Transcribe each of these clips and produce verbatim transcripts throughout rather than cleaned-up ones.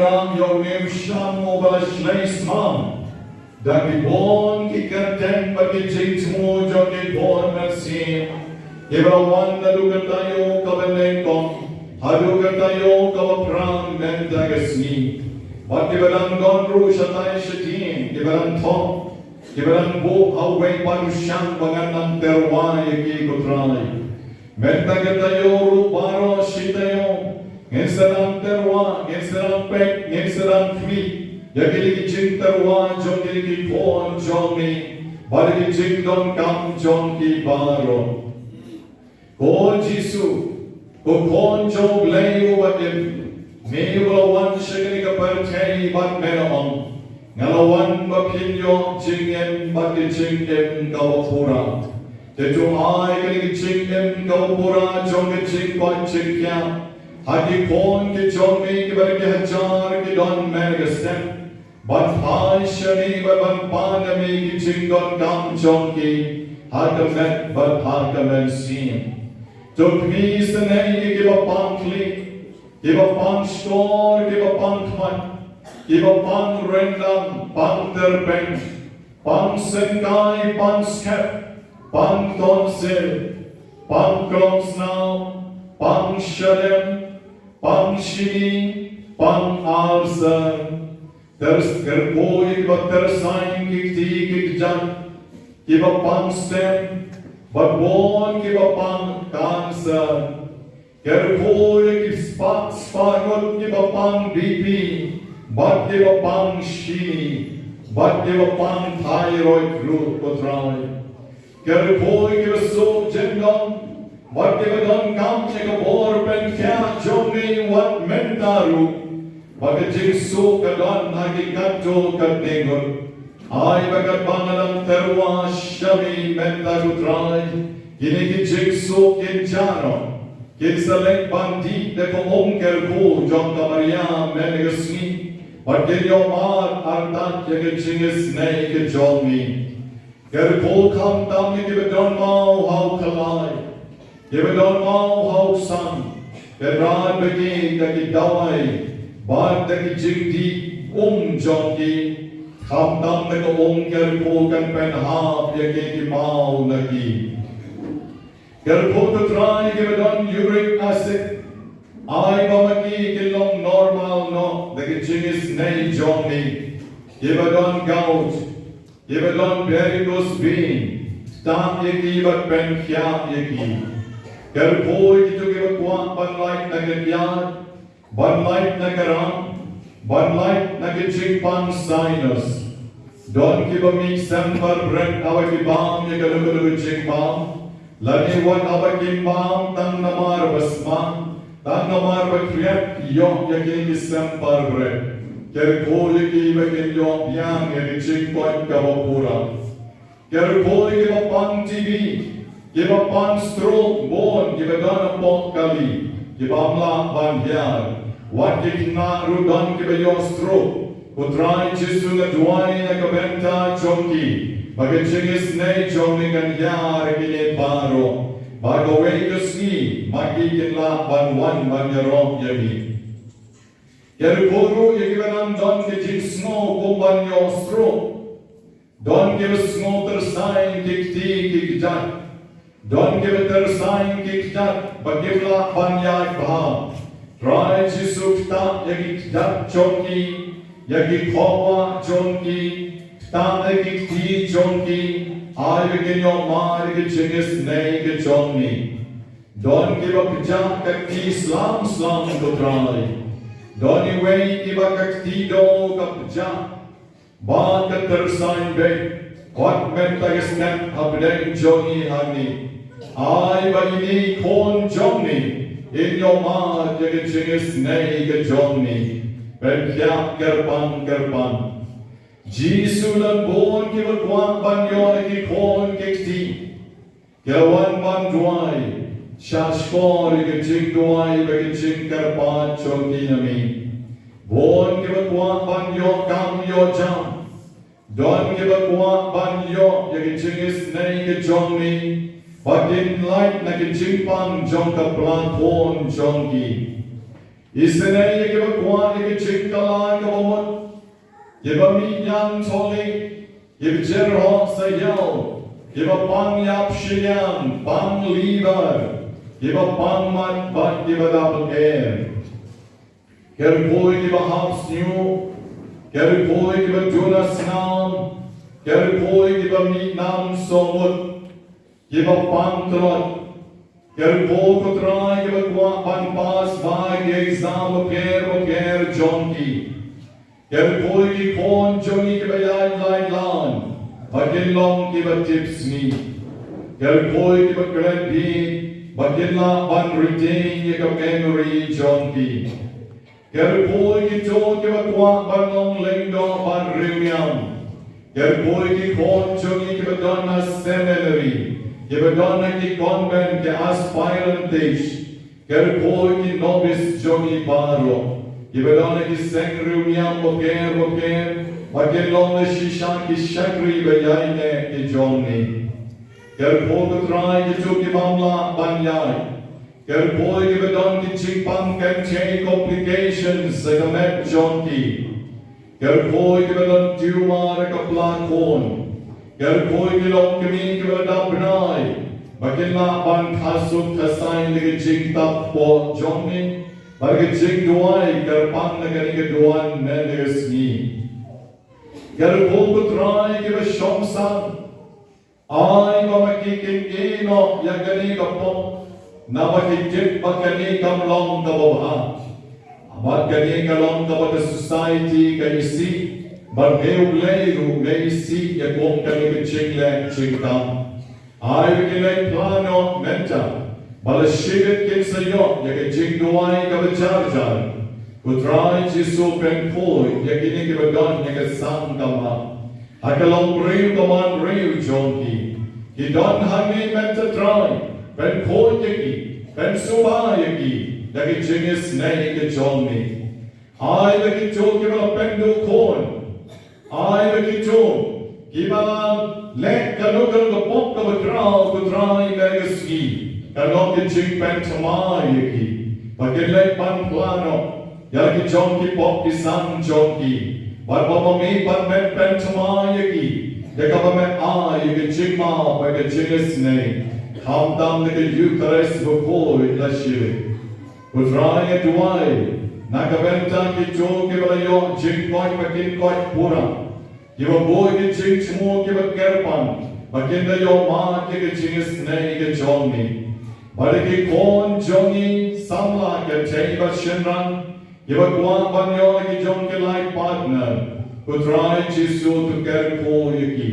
Ram ïa une u sham uba la shlei sma da ki bun ki kyrteng bad ki jingthmu jong ki khun mynsiem kiba la wan naduh ka taïew kaba nyngkong haduh ka taïew kaba phra mynta ka sngi. Bad kiba dang don ruh shatai shatei kiba dang thoh, kiba dang buh ha uwei pat u shang ba ngan nang tyrwa ïa ki, ko Trai. Mynta ka taïew ruh baroh shi taïew ngin sa nang tyrwa, ngin sa nang peit, ngin sa nang khmih ïa kine ki jingtyrwa jong kine ki khun jong me bad ïa ki jingdonkam jong ki baroh. Ko Jisu, ko Khun jong U Blei uba im, me uba la wan sha kane ka pyrthei bad me la ong, nga la wan ba phin ïoh jingim bad ka jingim kaba pura. Te to ai kane ka jingim kaba pura jong ka jingkoit jingkhiah ha ki khun ki jong me kiba da ki hajar ki don man ka step. Ban phai sha me bad ban pan ïa me ki jingdonkam jong ki ha ka met bad ha ka mynsiem. To khmih sngewbha ïa kiba pang khlieh, kiba pang shkor, kiba pang khmat, kiba pang ryndang, pang tyrpeng, pang syngkai, pang skep, pang tonsil, pang klongsnaw, pang shadem, pang shini, pang ulcer. Ter, kyrkhu ïa kiba tyrsain ki kti ki kjat, kiba pang stent, bad bun kiba pang cancer. Kyrkhu ïa ki spah spah ngut kiba pang B P, bad kiba pang shini, bad kiba pang thyroid ruh, ko Trai. Kyrkhu ïa kiba suk jingdon bad kiba donkam ïa ka bor pynkhiah jong me wat mynta ruh, ba ka jingsuk ka don ha ki katto katne ngut. Ai ba katba nga dang tyrwa sha me mynta, ko Trai, kine ki jingsuk kin jah noh, kin sa leit ban dih da ka um kyrkhu jong ka Maria man ka sngi, bad kin ïoh mad artat ïa ka jingisynei ka jong me. Kyrkhu khamtam ïa kiba don maw ha u khlaiñ, kiba don maw ha u ksan, kynrad bad ki da ki dawai bad da ki jingdih um jong ki. Khamtam da ka um kyrkhu kan pynhap ïa ki ki maw na ki. Kyrkhu, ko Trai, kiba don uric acid, ai ba ma ki kin long normal noh da ka jingisynei jong me. Kiba don gout, kiba don varicose vein, ktah ïa ki bad pynkhiah ïa ki. Kyrkhu ïa kito kiba kwah ban lait na ka kjat, ban lait na ka ram, ban lait na ka jingpang sinus. Don kiba mih semper bret haba ki bam ïa kano kano ka jingbam, lane wat haba kim bam tang namar ba sma, tang namar ba khriat, ki ïoh ïa kine ki semper bret. Kyrkhu ïa ki ba kin ïoh biang ïa ka jingkoit kaba pura. Kyrkhu ïa kiba pang T B, kiba pang stroke, bun kiba don hapoh kali, kiba ym lah ban hiar. Wat ki khynnah ruh don kiba ïoh stroke. Ko Trai Jisu, nga duwai na ka bynta jong ki ba ka jingisynei jong me kan hiar ïa kine baroh, ba kawei ka sngi ma ki kin lah ban wan ban ïaroh ïa me. Kyrkhu ruh ïa kiba nang don ka jingsngew kum ban ïoh stroke. Don kiba sngew tyrsain ki kti ki kjat. Don kiba tyrsain ki kjat ba kim lah ban ïaid bha. Trai Jisu, ktah ïa ki kjat jong ki, ïa ki khuwa jong ki, ktah ïa ki kti jong ki, ai ba kin ïoh mad ïa ka jingisynei ka jong me. Don kiba pjah ka kti slem slem, ko Trai. Don iwei iba ka kti doh ka pjah. Ba ka tyrsain beit, wat mynta ka step hapdeng jong ngi hangne. Ai ba ine i khun jong me in ïoh mad ïa ka jingisynei ka jong me. Pynkhiah kyrpang kyrpang. Jisu, don bun kiba kwah ban ïoh ïa ki khun ki kti. Ki la wan ban duwai, shah shkor ïa ka jingduwai bad ka jingkyrpad jong ki na me. Bun kiba kwah ban ïoh kam ïoh jam. Don kiba kwah ban ïoh ïa ka jingisynei ka jong me, ba kin lait na ka jingpang jong ka pla khun jong ki. Isynei ïa kiba kwah ïa ka jingkylla kaba mut, kiba mih ñiangthohlieh, kiba jyrhoh saïaw, kiba pang ïap shiliang, pang liver, kiba pang mat bad kiba dap lyer. Kyrkhu ïa kiba hap sniew, kyrkhu ïa kiba duna snam, kyrkhu ïa kiba mih nam sawmut, kiba pang tlot. Kyrkhu ko Trai ïa kiba kwah ban pass bha ki exam bapher bapher jong ki. Kyrkhu ïa ki khun jong ngi kiba ïaid lait lan ba kin long kiba tipsngi. Kyrkhu ïa kiba klet bha ba kin lah ban retain ïa ka memory jong ki. Kyrkhu ïa kito kiba kwah ban long lyngdoh ban riewniam, niam. Kyrkhu ïa ki khun jong ngi kiba don ha seminary, kiba don ha ki convent, ki aspirantage. Kyrkhu ïa ki novice jong ngi baroh, kiba don ha ki seng riewniam bapher bapher, ba kin long shisha ki shakri ba ïaineh ki jong ngi. Kyrkhu ko Trai ïa kito ki bym lah ban ïaid. Kyrkhu ïa kiba don ki jingpang kynthei, complications ha ka met jong ki. Kyrkhu ïa kiba don tumor ha ka pla khun. Kyrkhu ïa ki longkmie kiba la dap bnai ba kin lah ban kha suk kha saiñ da ka jingtap pop jong me bad ka jingduwai kyrpang na kane ka duwan mynta ka sngi. Kyrkhu ko Trai ïa kiba shong sang, ai ba ma ki kin ïeh noh ïa kane ka pop, naba ki tip ba kane kam long kaba bha. Bad kane ka long kaba ka society ka isih, bad me U Blei ruh me isih ïa kum kane ka jingleh jingkam. Ai ba kin leit phla noh mynta ba la shibit kin sa ïoh ïa ka jingduwai kaba jar jar. Ko Trai Jisu, pynkhuid ïa kine kiba don ïa ka sang kamai ha ka longbriew ka manbriew jong ki. Ki don hangne mynta Trai, pynkhuid ïa ki, pynsuba ïa ki da ka jingisynei ka jong me. Ai ba kito kiba la pynduh khun, ai ba kito kiba la leh kano kano ka pop kaba khraw, ko Trai, mynta ka sngi kan long ka jingpynthymmai ïa ki ba kin leit ban phla noh ïa la ki jong ki pop ki sang jong ki. Bad ba ma me pat men pynthymmai ïa ki da kaba men ai ïa ka jingmap bad ka jingisynei, khamtam da ka Eukharist bakhuid la shilliang. Ko Trai, nga duwai na ka bynta kito kiba la ïoh jingkoit ba kin koit pura, kiba buh ki jingthmu kiba kyrpang ba kin da ïoh mad ïa ka jingisynei ka jong me. Bad ïa ki khun jong ngi samla kynthei bad shynrang kiba kwah ban ïoh ïa ki jong ki life partner, ko Trai Jisu, to kyrkhu ïa ki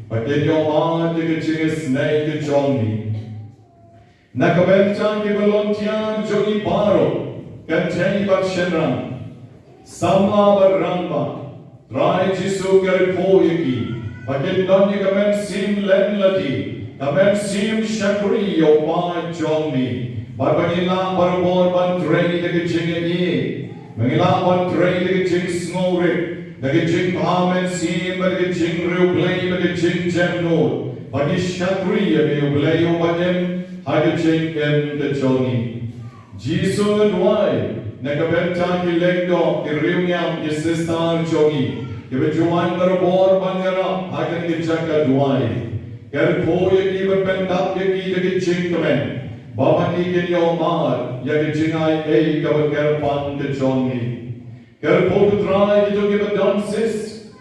ba kin ïoh mad ïa ka jingisynei ka jong me. Na ka bynta ki volunteer jong ngi baroh, kynthei bad shynrang, samla bad rangbah, Trai Jisu, kyrkhu ïa ki ba kin don ïa ka mynsiem lynti, ka mynsiem shakri ïa u paid jong me, bad ba ngin lah barabor ban trei da ka jingïeit, ba ngin lah ban trei da ka jingsngewrit, da ka jingbha mynsiem, da ka jingriewblei, da ka jingjemnud, ba ngin shakri ïa me, U Blei uba im, ha ka jingim ka jong ngi. Jisu, nga duwai na ka bynta ki lyngdoh, ki riewniam, ki sister jong ngi kiba ju wan barabor ban ïarap ha kane ka jaka duwai. Kyrkhu ïa ki bad pyndap ïa ki da ka jingkmen ba ma ki kin ïoh mad ïa ka jingai ei kaba kyrpang ka jong ngi. Kyrkhu, ko Trai, kito kiba don cyst,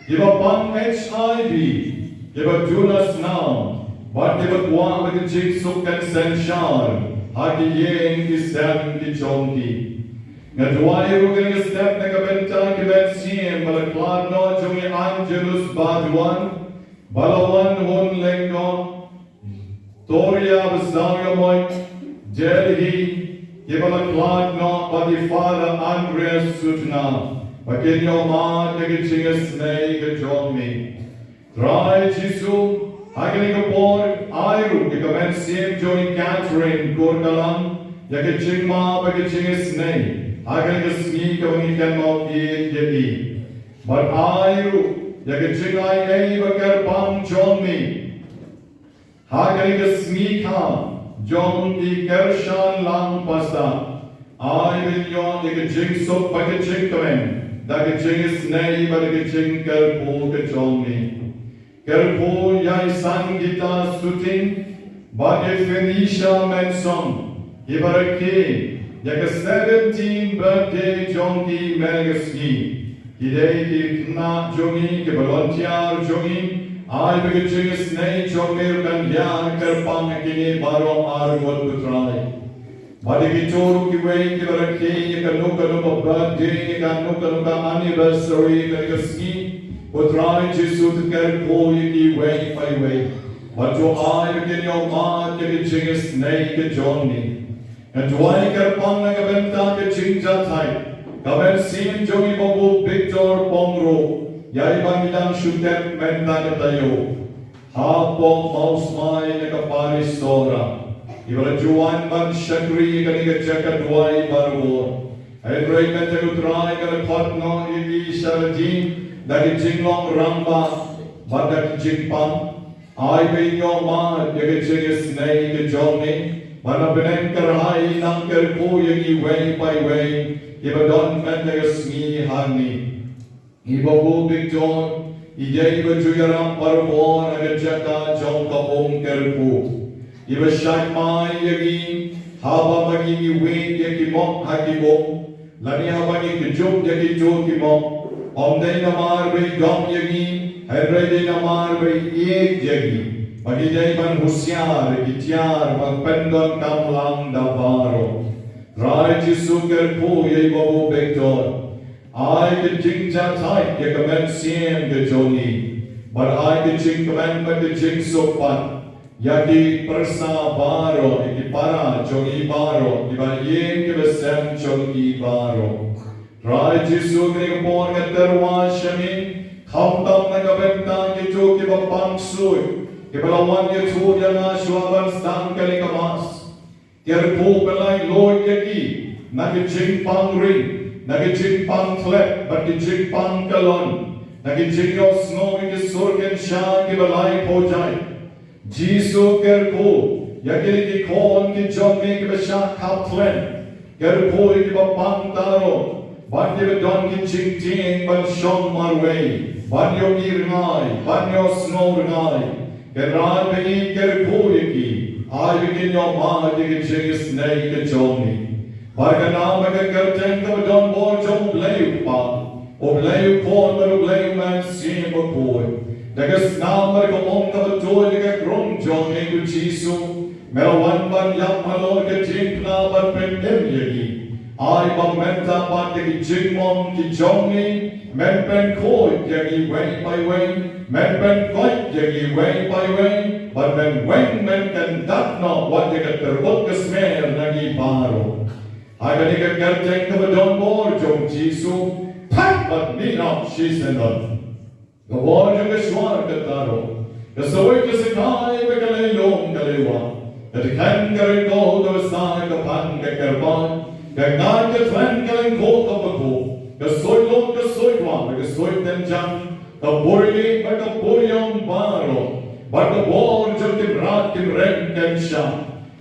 kiba pang H I V, kiba duna snam, bad kiba kwah ba ki jingsuk kan synshar ha ki ïing ki sem ki jong ki. Nga duwai ruh kane ka step na ka bynta ki mynsiem ba la khlad noh jong i Angelus Baduan, ba la wan hun lyngdoh, Toria Basaw Yamoi, Delhi, kiba la khlad noh bad i Father Andreas Sutna, ba kin ïoh mad ïa ka jingisynei ka jong me. Trai Jisu, ha kane ka por ai ruh ïa ka mynsiem jong i Catherine Kurkalam ïa ka jingmap bad ka jingisynei ha kane ka sngi kaba ngi kynmaw ïa i. Bad ai ruh ïa ka jingai ei ba kyrpang jong me ha kane ka sngi kha jong i Kyrshan Langpasa, Ai ba ngin ïoh ïa ka jingsuk bad ka jingkmen da ka jingisynei bad da ka jingkyrkhu ka jong me. Kyrkhu ïa i Sangita Suting bad i Phoenicia Mensong, kiba rakhe ïa ka seventeen birthday jong ki mynne ka sngi. Ki dei ki khynnah jong ngi, ki volunteer jong ngi. Ai ba ka jingisynei jong me ruh kan ïa kyrpang ïa kine baroh arngut, ko Trai. Bad ïa kito ruh kiwei kiba rakhe ïa kano kano ka birthday, ïa kano kano ka anniversary, ïa kano ka sngi, ko Trai Jisu, to kyrkhu ïa kiwei pa iwei. Bad to ai ba kin ïoh mad ïa ka jingisynei ka jong me. Nga duwai kyrpang na ka bynta ka jingjahthait ka mynsiem jong i Babu Victor Pongro, ïa iba ngi dang shu tep mynta ka taïew, hapoh Mawsmai na ka Parish Sohra, iba la ju wan ban shakri ïa kane ka jaka duwai barabor. Hynrei mynta, ko Trai, ka la khot noh ïa i sha lade da ki jinglong rangbah bad da ki jingpang. Ai ba in ïoh mad ïa ka jingisynei ka jong me, bad na bneng kyrhai nang kyrkhu ïa kiwei pa iwei kiba don mynta ka sngi hangne. I Babu Victor i dei iba ju ïarap barabor ha ka jaka jong ka umkyrkhu, iba shait mai ïa ngi haba ma ngi ngi wit ïa ki mok ha ki um, lane haba ngi kjut ïa kito ki mok. Ym dei namar ba i dom ïa ngi, hynrei dei namar ba i ïeit ïa ngi, ba ngi dei ban husiar ïa ki tiar ban pyndonkam lang da baroh. Trai Jisu, kyrkhu ïa i Babu Victor. Ai ka jingjahthait ïa ka mynsiem ka jong ngi, bad ai ka jingkmen bad ka jingsuk pat ïa ki pyrsa baroh, ïa ki para jong ngi baroh, kiba ïeit kiba sem jong ngi baroh. Trai Jisu, kane ka por nga tyrwa sha me, khamtam na ka bynta kito kiba pang suit, kiba la wan ïathuh ïa nga shuwa ban sdang kane ka Mass. Kyrkhu pynlait luid ïa ki na ka jingpang ring, na ka jingpang khlep bad ka jingpang kyllon, na ka jingïohsngew ïa ki sur kynsha kiba laiphew jait. Jisu, kyrkhu ïa kine ki khun ki jong me kiba shah khap khlem. Kyrkhu ïa kiba pang tarok bad kiba don ki jingtieng ban shong marwei, ban ïohi rngai, ban ïohsngew rngai. Kynrad ba ngi kyrkhu ïa ki, ai ba kin ïoh mad ïa ka jingisynei ka jong me. Bad ka nam bad ka kyrteng kaba don bor jong U Blei U Kpa, U Blei U Khun bad U Blei U Mynsiem Bakhuid. Da ka snam bad ka um kaba tuid na ka rung jong me, ko Jisu, me la wan ban ïap halor ka jingpynah ban pynim ïa ngi. Ai ba mynta pat da ki jingmong ki jong me, men pynkhuid ïa ngi iwei pa iwei, men pynkoit ïa ngi iwei pa iwei, bad men weng, men kyndat noh wat ïa ka tyrkhong ka smer na ngi baroh. Ha kane ka kyrteng kaba don bor jong U Jisu, thait bad mih noh shisyndon. Ka bor jong ka shuwa ka tarok, ka suit ka sikai bad ka lei lum ka lei wah, ka dkhot ka rynkoh, ka bsa ka phan ka kyrpad, ka ngaid ka thleng ka lyngkhuh ka bakhuh, ka suit lum ka suit wah bad ka suit tynjang, ka burieh bad ka buriong baroh, bad ka bor jong ki mrad ki mreng kynsha,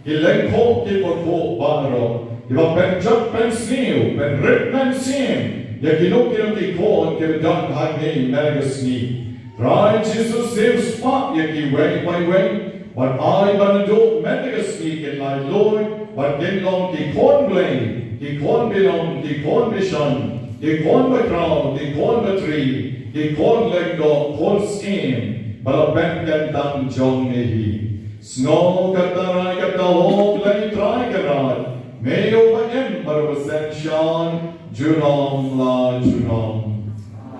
ki lyngkhuh ki bakhuh baroh, kiba pynjot pynsniew pynrit mynsiem ïa kino kino ki khun kiba don hangne mynta ka sngi. Trai Jisu, siew spah ïa kiwei pa iwei, bad ai ba naduh mynta ka sngi kin lait luid bad kin long ki khun Blei, ki khun binong, ki khun bishon, ki khun bakhraw, ki khun batri, ki khun lyngdoh, khun syiem ba la pynkyntang jong me hi. Sngew kata rai kata, ko Blei Trai Kynrad, me uba im bad uba synshar junom la junom.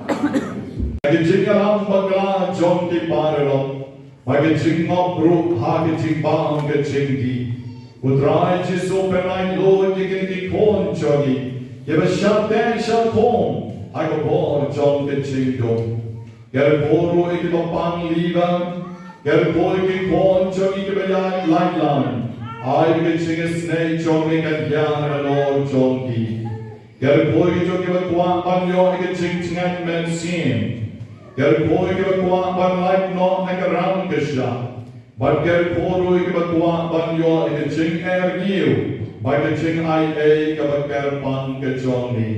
Ha ka jingïalam bakla jong ki paralok, ha ka jingngop ruh ha ka jingbam ka jingdih, ko Trai Jisu, pynlait luid ïa kine ki khun jong ngi kiba shah teh shah khum ha ka bor jong ka jingdum. Kyrkhu ruh ïa kiba pang liver, kyrkhu ïa ki khun jong ngi kiba ïaid lait lang, ai ba ka jingisynei jong me kan hiar halor jong ki. Kyrkhu ïa kito kiba kwah ban ïoh ïa ka jingtngen mynsiem, kyrkhu ïa kiba kwah ban lait noh na ka ram ka shah, bad kyrkhu ruh ïa kiba kwah ban ïoh ïa ka jingaiñiew Ba ka jingai ei kaba kyrpang ka jong me.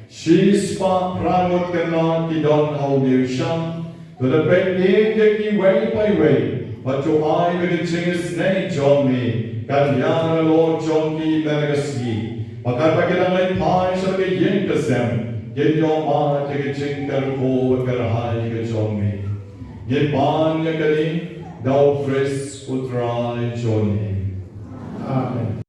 Shispah phra ngut khynnah ki don ha u Mawsham. To da peit ïa kiwei pa iwei. Bad to ai ba ka jingisynei jong me kan ïar halor jong ki mynta ka sngi. Ba katba ki dang leit phai sha ka ïing ka sem, kin ïohmad ïa ka jingkyrkhu bad kyrhai ka jong me. Ngin pan ïa kane da u Khrist u Trai jong ngi. Amen.